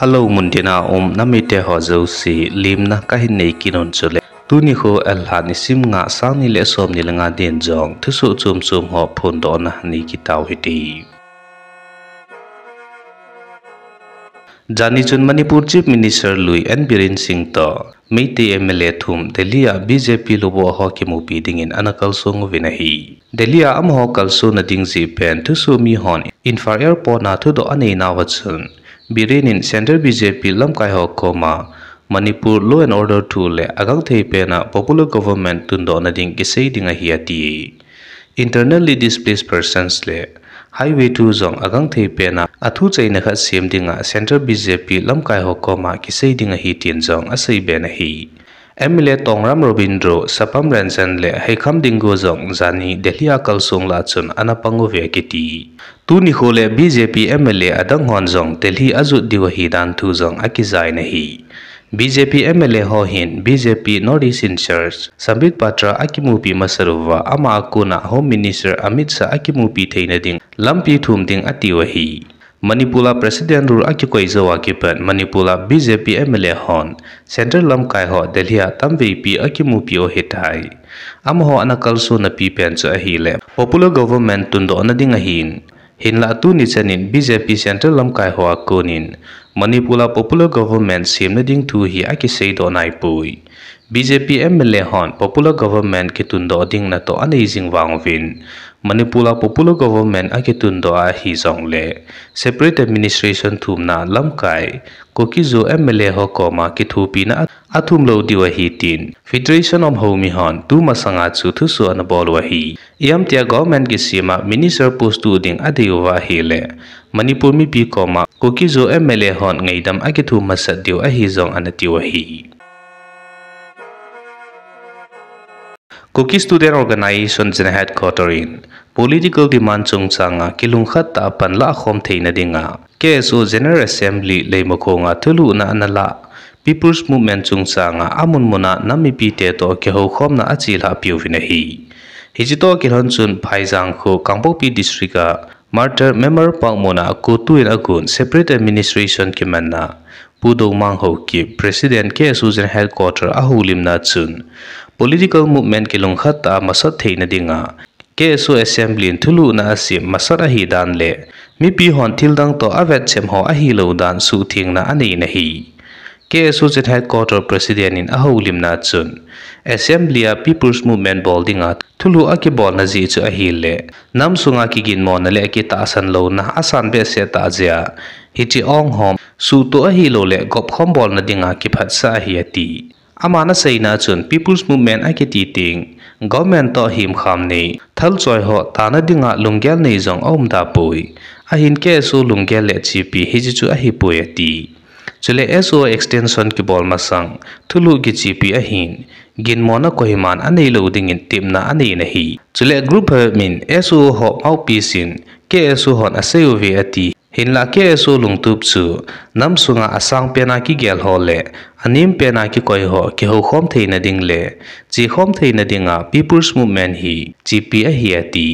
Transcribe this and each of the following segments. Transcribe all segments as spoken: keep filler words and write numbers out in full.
Hello, mun tina um namite ho jouse, limna kahin nei kit un chule. Tuni kho L ha nisim nga sang ni le som ni le nga din jong thusoh chom chom ho phondohna nei kit tau hite. Jani chun Manipur Chief Minister lui N Biren Singh toh Meitei M L A thum Delhi a B J P lubo ho kimupi dingin ana kalsong uvin ahi. Delhi a amaho kalsonna ding jeh pen thusoh mi hon Imphal Airport na thudoh anei nauva chun, Biren in Central B J P lamkai ho koma Manipur law and order thu le agangthei pena popular government tundohna ding kisei ding ahi ati. Internally displaced persons le highway thu jong agangthei pena athu chaina khat sem dinga Central B J P lamkai ho koma kisei ding ahi tin jong asei ben ahi. M L A Tongram Rabindro, Sapam Ranjan le Heikham Dingo jong jani Delhi a kalsong lah chun ana pang uve akiti. Tuni kho le B J P M L A adang hon jong Delhi ajot diu ahi dan thu jong akijai in ahi. B J P M L A ho hin B J P North East in charge Sambit Patra akimupi masat uva ama a kona Home Minister Amit Shah akimupi theina ding lampi thum ding atiu ahi. Manipur a President rule akikoi jou a kipat Manipur a B J P M L A hon Central lamkai ho Delhi a tamveipi akimupi u ahitai. Amaho ana kalsonna pi pen chu ahile popular government tundohna ding ahin, hinlah tuni chanin B J P Central lamkai ho a konin Manipur a popular government semna ding thu hi akiseidoh naipoi. B J P M L A hon popular government kitundoh ding natoh anei jing vang uvin, Manipur a popular government akitundoh ahi jongle separate administration thumna lamkai Kuki-Zo M L A ho koma kithopina athum lou diu ahi tin Federation of Homi hon tumasanga chu thusoh ana bol u ahi. Iamtia government kisem a minister post tuh ding adei uva ahile Manipur mipi koma Kuki-Zo M L A hon ngaidam akithum masat diu ahi jong ana tiu ahi. Kuki Student Organisation General Headquarter in political demand chungchanga kilungkhat tah a panlah khom theina dinga K S O General Assembly Leimakhong a thulhuhna ana lah People's Movement chungchanga amun muna nam mipite toh kihoukhomna achelhah peuvin ahi. Hiche toh kilhon chun Phaijang kho Kangpokpi District a Martyr Memorial Park muna kotu in agon separate administration kimanna Pu Doumang Haokip, President K S O General Headquarter ahoulimna chun, political movement kilungkhat tah a masot theina dinga K S O Assembly in thulhuhna asem masot ahidan le mipi hon thildang toh avetchem ho ahilou dan suhthengna aneina ahi. K S O General Headquarter President in ahoulimna chun, Assembly a People's Movement bol dinga thulhuh akibolna jeh chu ahile nam sunga kiginmona le akitahsan louna asan behseh tah jeh a hiche ong hom suhtoh ahiloule gopkhom bolna dinga kiphatsah ahi ati. Aman aseina chun People's Movement akiti teng government toh hemkham nei, thalchoi ho tana dinga lunggel nei jong aum tapoi. Ahin K S O lunggel le chepi hiche chu ahipoi ati. Chule S O extension kibol masang thulhuh kichepi ahin, ginmona koiman aneilou dingin tepna aneina ahi. Chule group hep in S O ho mouthpiece in K S O hon asei uve ati. Hinlah K S O lungtup chu nam sunga asangpena kigel ho le anem pena kikoi ho kihoukhom theina ding le chekhom theina dinga People's Movement hi chepi ahi ati.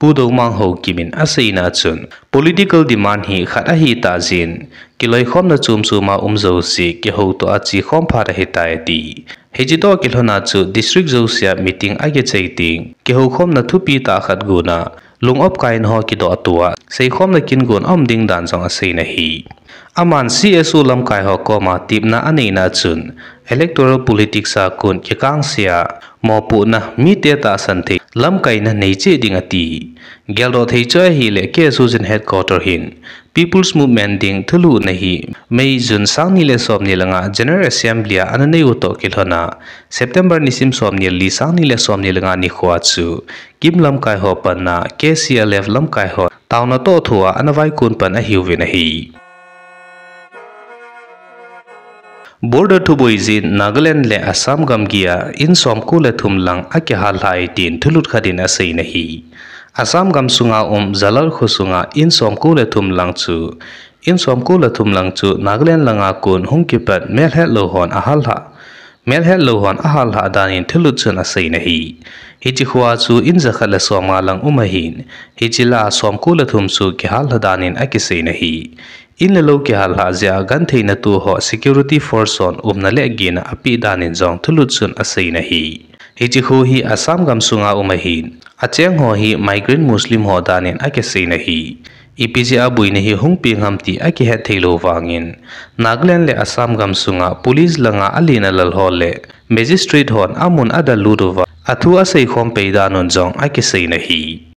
Pu Doumang Haokip in aseina chun, political demand hi khat ahitah jeh in, kiloikhomna chomchom a um jouse kihoutoh a chekhom phat ahitai ati. Hiche toh kilhona chu district jousea meeting akichai teng, kihoukhomna thupi tah khat gona, lung-op kaina ho kidohtoh a, seikhomna kin gon aum ding dan jong aseina ahi. Aman C S O lamkai ho koma tepna aneina chun, electoral politics a kon kikangse a, mopohna mite tahsan thei lamkaina neicheh ding ati. Geldoh thei chu ahile K S O General Headquarter hin People's Movement ding thulhuhna hi May, June sang ni le som ni le nga General Assembly a ana neiu toh kilhona September nisim som ni le li sang ni le som ni le nga nikhoa chu KIM lamkai ho panna K C L F lamkai ho taona toh thua ana vaikon pan ahiuvin ahi. Border thuboi jeh in Nagaland le Assam gamgi a in somko le thum lang akihallhah e tin thulut khat in aseina ahi. Assam gamsunga um Jalal khosunga in somko le thum lang chu, in somko le thum lang chu Nagaland langa kon hung kipat melhetlou hon ahallhah, melhetlou hon ahallhah danin thulut chun aseina ahi. Hiche khoa chu in jakhat le somnga lang um ahin, hiche lah a somko le thum chu kihallhah danin akiseina ahi. In le lou kihal lhah jeh a gentheina tu ho security force hon umna le gehna apeh dan in jong thulut chun asei in ahi. Hiche kho hi Assam gamsunga um ahin, acheng ho hi migrant Muslim ho dan in akisei in ahi. Ipi jeh a boina hi hung peng ham ti akihet thei lou vangin, Nagaland le Assam gamsunga police langa alen alal ho le magistrate hon amun adal lut uva athu asei khom pei dan un jong akisei in ahi.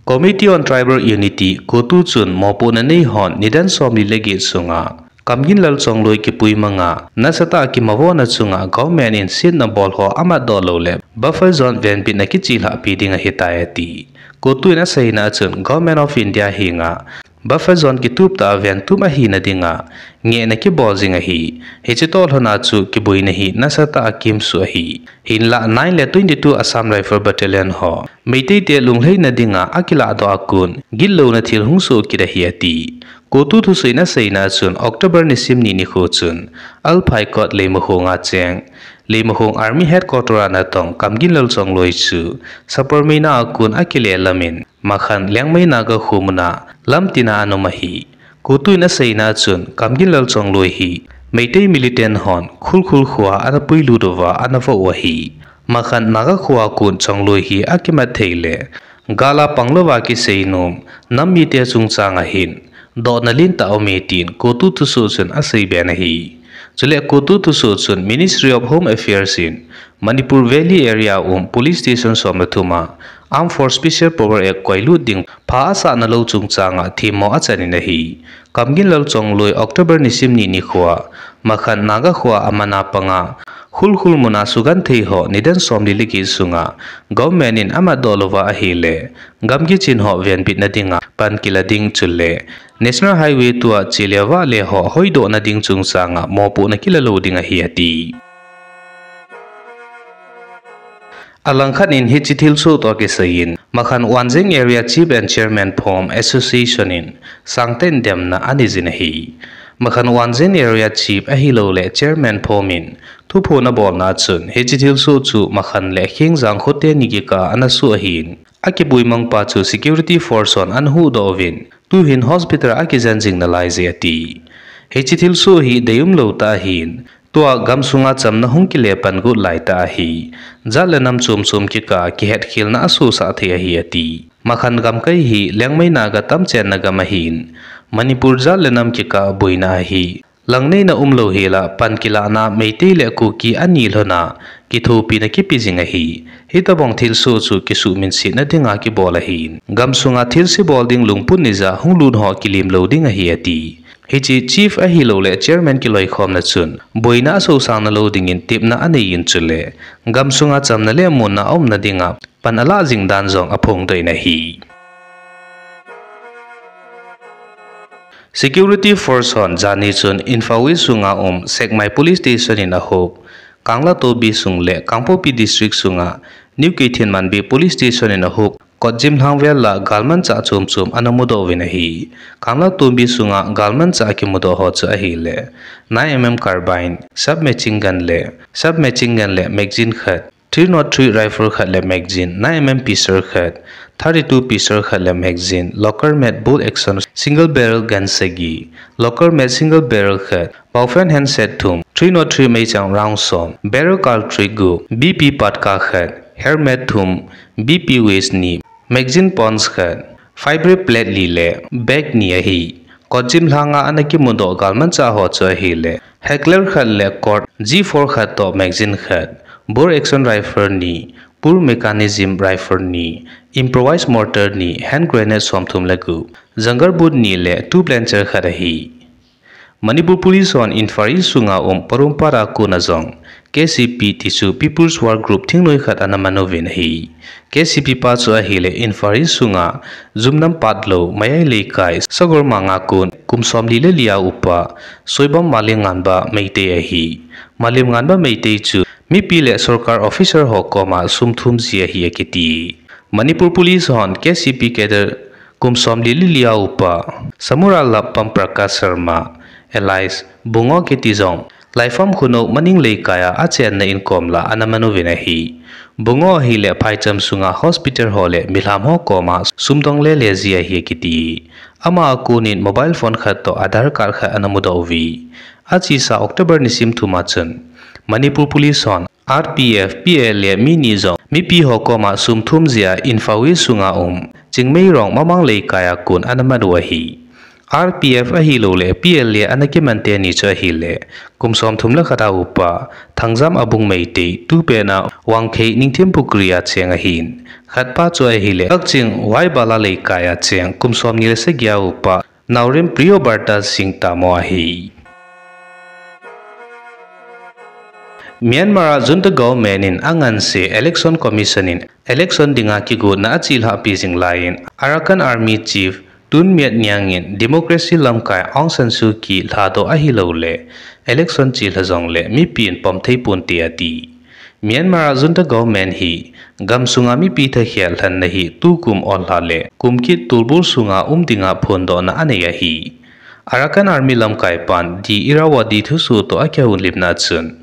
Committee on Tribal Unity, CoTU chun mopohna nei hon nidan somli le get sunga Kamginlal Chongloi kipui manga nasatah a kimavona chunga government in setna bol ho amatdoh lou le buffer zone venbitna kichelhah pi ding ahitai ati. CoTU in aseina a chun Government of India henga buffer zone kitup tah a ventup ahina dinga ngehna kibol jing ahi. Hiche toh lhona chu kiboina hi nasatah a kimsuh ahi. Hinlah nine le twenty-two Assam Rifle Battalion ho Meitei te lunglhaina dinga akilahdoh a kon gitlouna thil hung soh kit ahi ati. CoTU thusoh in aseina a chun October nisim ni nikho chun Alphai Kot Leimakhong a cheng Leimakhong Army Headquarter a natong Kamginlal Chongloi chu Sapermeina a kon akile lamin Makhan Liangmai Naga kho muna lamtina ana um ahi. CoTU in aseina a chun Kamginlal Chongloi hi Meitei militant hon Khulkhul khoa ana puilut uva ana voh u ahi. Makhan Naga khoa kon Chongloi hi akimat thei le gal a panglouva kisei nom nam mite chungchang a hin dohna lentah aume tin CoTU thusoh chun asei be in ahi. Chule CoTU thusoh chun Ministry of Home Affairs in Manipur Valley area um police station som le thum a Armed Force Special Power Act koilut ding pha asahna lou chungchang a themmo achan in ahi. Kamginlal Chongloi October nisim ni nikhoa Makhan Naga khoa amana panga Khulkhul muna sugenthei ho nidan somli le get sunga government in amatdoh louva ahile gamgi chin ho venbitna dinga pan kila ding chule National Highway tua chele vale ho hoidohna ding chungchang a mopohna kila lou ding ahi ati. Alangkhat in hiche thilsoh toh kisai in Makhan Wanjeng Area Chief and Chairman Phom Association in sangtah in demna anei jin ahi. Makhan Wanjeng Area Chief ahilouleh Chairman Phom in thuphon abolna a chun hiche thilsoh chu Makhan le Khengjang khote ni kikah a ana soh ahin, akiboi mangpa chu security force hon ana huhdoh uvin, tuhin hospital a akijen jing nalai je ati. Hiche thilsoh hi deium lou tah ahin, tua gamsunga chamna hung kile pan got laitah ahi. Jat le nam chom chom kikah a kihetkhelna asosah thei ahi ati. Makhan gamkai hi Liangmai Naga tamchenna gam ahin, Manipur jat le nam kikah a boina ahi. Langneina umlou hela pan kilahna Meitei le Kuki ani lhona kithopina kipe jing ahi. Hitobang thilsoh chu kisuhminsetna dinga kibol ahin, gamsunga thilse bol ding lungput neija hung lut ho kilim lou ding ahi ati. Hiche Chief ahilouleh Chairman kiloikhomna chun boina asosang nalou dingin tepna anei in chule gamsunga chamna le munna aumna dinga pan alah jing dan jong aphongdoh in ahi. Security force hon jani chun Imphal West sunga um Sekmai Police Station in ahop, Kanglatongbi sung le Kangpokpi District sunga New Keithelmanbi Police Station in ahop, Kotjim lhang vel a galmanchah chom chom ana mudoh uvin ahi. Kanglatongbi sunga galmanchah akimudoh ho chu ahile nine M M carbine, submachine gun le, submachine gun le magazine khat, three nought three rifle khat le magazine, nine M M pistol khat, thirty-two pistol khat le magazine, local made bolt action single barrel gun sagi, local made single barrel khat, Baofeng handset thum, three nought three meichang round som, barrel cartridge gup, B P patka khat, helmet thum, B P vest ni, magazine pouch khat, fibre plate li le bag ni ahi. Kotjim lhanga ana kimudoh galmanchah ho chu ahile Heckler khat le Colt G four khat toh magazine khat, bolt action rifle ni, pull mechanism rifle ni, improvised mortar ni, hand grenade somthum le gup, jungle boot ni le tube launcher khat ahi. Manipur Police hon Imphal East sunga um Porumpara kona jong K C P tichu People's War Group thingnoi khat ana man uvin ahi. K C P pa chu ahile Imphal East sunga Jumnam Padlou, Mayai Leikai, Sagolmang a kon kum somli le li a upa Soibam Malimnganba Meitei ahi. Malimnganba Meitei chu mipi le sorkar officer ho koma sum thum ji ahi akiti. Manipur Police hon K C P cadre kum somli le li a upa Samura Lappam Prakash Sharma, alias Bungo kiti jong Laifam Khunou Maning Leikai a achenna in kom lah a ana man uvin ahi. Bungo ahileh phaicham sunga hospital ho le milham ho koma sum dong lele ji ahi akiti. Ama a konin mobile phone khat toh Aadhaar card khat ana mudoh uve. Achesa October nisim thum a chun Manipur Police hon R P F, P L A mi ni jong mipi ho koma sum thum jia Imphal West sunga um Chingmeirong Mamang Leikai a kon ana man u ahi. R P F ahilouleh P L A ana kiman teni chu ahileh kum somthum le khat a upa Thangjam Abung Meitei, tupet a Wangkhei Ningthim Pukhri a cheng ahin, khatpa chu ahileh Kakching Waibala Leikai a cheng kum somni le sagi a upa Naorem Priyobarta Singh Tamo ahi. Myanmar a junta government in anganse Election Commission in election dinga kigotna achelhahpi jing laiyin, Arakan Army Chief Tun Myat Nyang in democracy lamkai Aung San Suu Kyi lhadoh ahilouleh election chelha jongleh mipin pom thei ponte ati. Myanmar a junta government hi gamsunga mipi thakhel lhenna hi tukum ollha le kum kit tulbul sunga um dinga phondohna anei ahi. Arakan Army lamkai pan The Irrawaddy thusoh toh akihoulimna chun,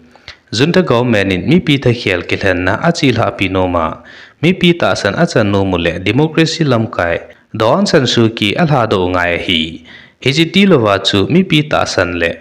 junta government in mipi thakhel kilhenna achelhahpi nom a, mipi tahsan achan nom u le democracy lamkai Daw Aung San Suu Kyi alhadoh u ngai ahi. Hiche tilouva chu mipi tahsan le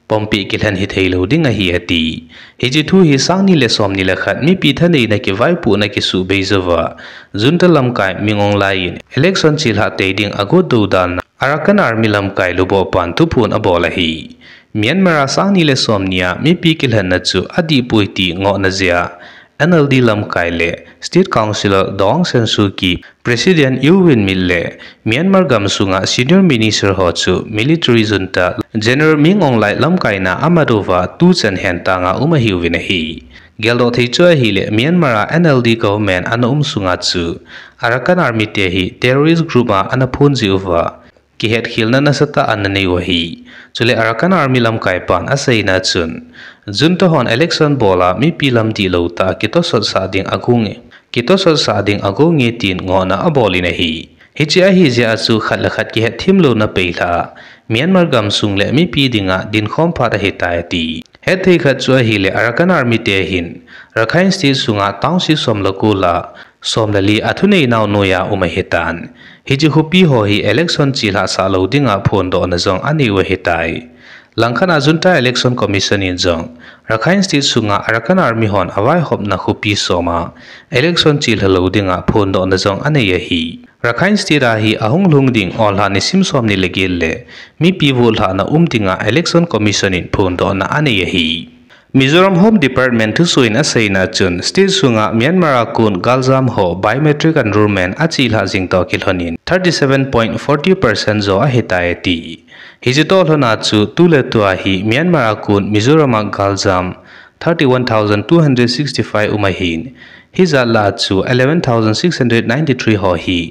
pompi kilhen hithei lou ding ahi ati. Hiche thu hi sangni le somni le khat mipi thaneina kivaipohna kisuhbei jouva junta lamkai Min Aung Hlaing in election chelhah tei ding agot doudalna Arakan Army lamkai luboh pan thuphon abol ahi. Myanmar a sangni le somni a mipi kilhenna chu adihpoi ti ngohna jeh a N L D lamkai le State Councillor Daw Aung San Suu Kyi, President U Win Myint le Myanmar gamsunga Senior Minister ho chu military junta General Min Aung Hlaing lamkaina amat uva tuchan hentanga um ahiuvin ahi. Geldoh thei chu ahileh Myanmar a N L D government ana um sunga chu Arakan Army te hi terrorist group a ana phon jeh uva kihetkhelna nasatah ana nei u ahi. Chule Arakan Army lamkai pan aseina chun, junta hon election bol a mipi lam dihlou tah a kitosot sah ding ago nge, kitosot sah ding ago nge tin ngohna abol in ahi. Hiche ahi jeh a chu khat le khat kihetthemlouna peilhah a Myanmar gamsung le mipi dinga dinkhom phat ahitai ati. Hetthei khat chu ahileh Arakan Army te hin Rakhine State sunga township som le ko lah a som le li a thuneinau noiya um ahitan. Hiche khopi ho hi election chelhah sah lou dinga phondohna jong anei u ahitai. Langkhat a Junta Election Commission in jong Rakhine State sunga Arakan Army hon avaihopna khopi som a election chelha lou dinga phondohna jong anei ahi. Rakhine State a hi ahung lhung ding ollha nisim somni le get le mipi vote lhahna um dinga Election Commission in phondohna anei ahi. Mizoram Home Department thusoh in aseina chun state sunga Myanmar a kon galjam ho biometric enrollment achelhah jing toh kilhon in thirty seven point forty percent jo ahitai ati. Hiche toh lhon a chu tuletua hi Myanmar a kon Mizoram a galjam thirty one thousand two hundred sixty five um ahin, hijat lah a chu eleven thousand six hundred ninety three ho hi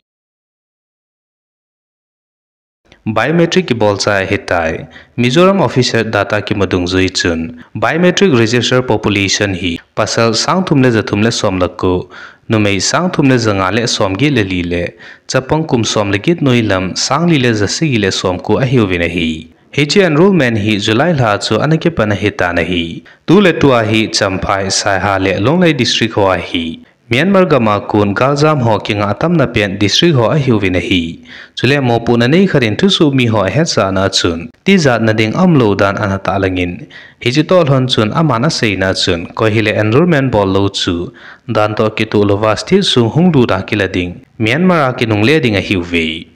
biometric kibolchai ahitai. Mizoram official data kimu dungjui chun biometric register population hi pasal sang thum le ja thum le som le ko, numei sang thum le ja nga le som get le li le chapang kum som le get noilam sang li le ja sagi le som ko ahiuvin ahi. Hiche enrollment hi July lha chu ana kipan ahitan ahi. Tuletua hi Champhai, Saiha le Lawngtlai district ho a hi Myanmar gam a kon galjam ho kingah tamna pen district ho ahiuvin ahi. Chule mopohna nei khat in thusoh mi ho ahetsahna chun tijatna ding aumlou dan ana tahlang in, hiche toh lhon chun aman aseina chun koi hile enrollment bol lou chu dan toh kitoh louva state sung hung lut a kila ding, Myanmar a kinungle ding ahiuve.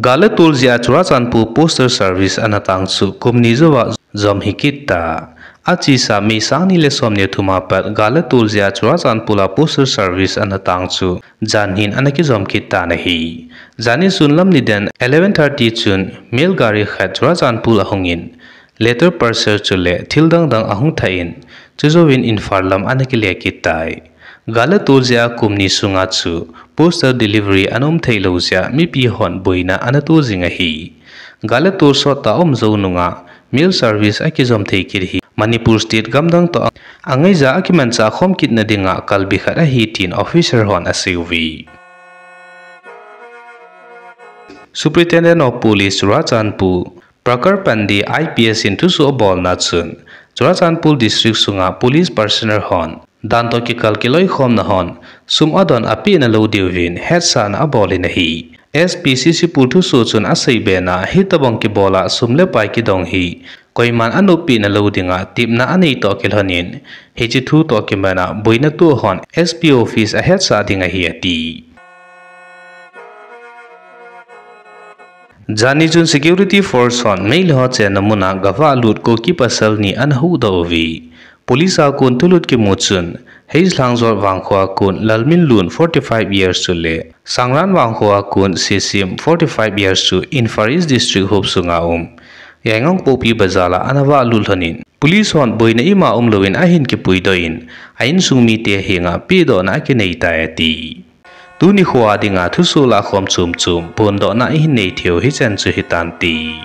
Gal le tol jeh a Churachandpur Postal Service ana tang chu kum ni jouva jom hi kit ta. Achesa May sang ni le som ni le thum a pat gal le tol jeh a Churachandpur a Postal Service ana tang chu jan hin ana kijom kit tan ahi. Jan nisun lam nidan eleven thirty chun mail gari khat Churachandpur ahung in, letter parcel chule thil dang dang ahung thah in, chujouvin Imphal lam ana kile kit tai. Gal le tol jeh a kum ni sunga chu postal delivery ana um thei lou jeh a mipi hon boina ana to jing ahi. Gal le tol sot tah a um jou nunga mail service akijom thei kit hi Manipur state gam dang toh angaija akimanchah khom kitna dinga kalbi khat ahi tin officer hon aseiuve. Superintendent of Police Churachandpur Prakar Pandey I P S in thusoh abolna chun, Churachandpur District sunga police personnel hon dan toh kikal kiloikhomna hon sum adon apehna lou diuvin hetsahna abol in ahi. S P C C Pur thusoh chun aseibe na, hitobang kibola sum le pai kidong hi koiman anoppehna lou dinga tepna anei toh kilhonin, hiche thu toh kimana boina toh hon S P office ahetsah ding ahi ati. Jani chun security force hon Meitei ho chenna muna gavahlut Kuki pasal ni ana huhdoh uve. Police a kon thulut kimu chun, H Lhangjot Vangkho a kon Lalminlun forty-five years chule Sangran Vangkho a kon Sesem forty-five years chu Imphal East District hop sunga um Yaingangpokpi Bazar a ana vahlut lhonin, police hon boina ima umlouvin ahin kipuidoh in, a insung mite henga pehdohna akinei tai ati. Tuni khoa dinga thusoh lahkhom chomchom phondohna ihin nei theiu hichan chu hitante.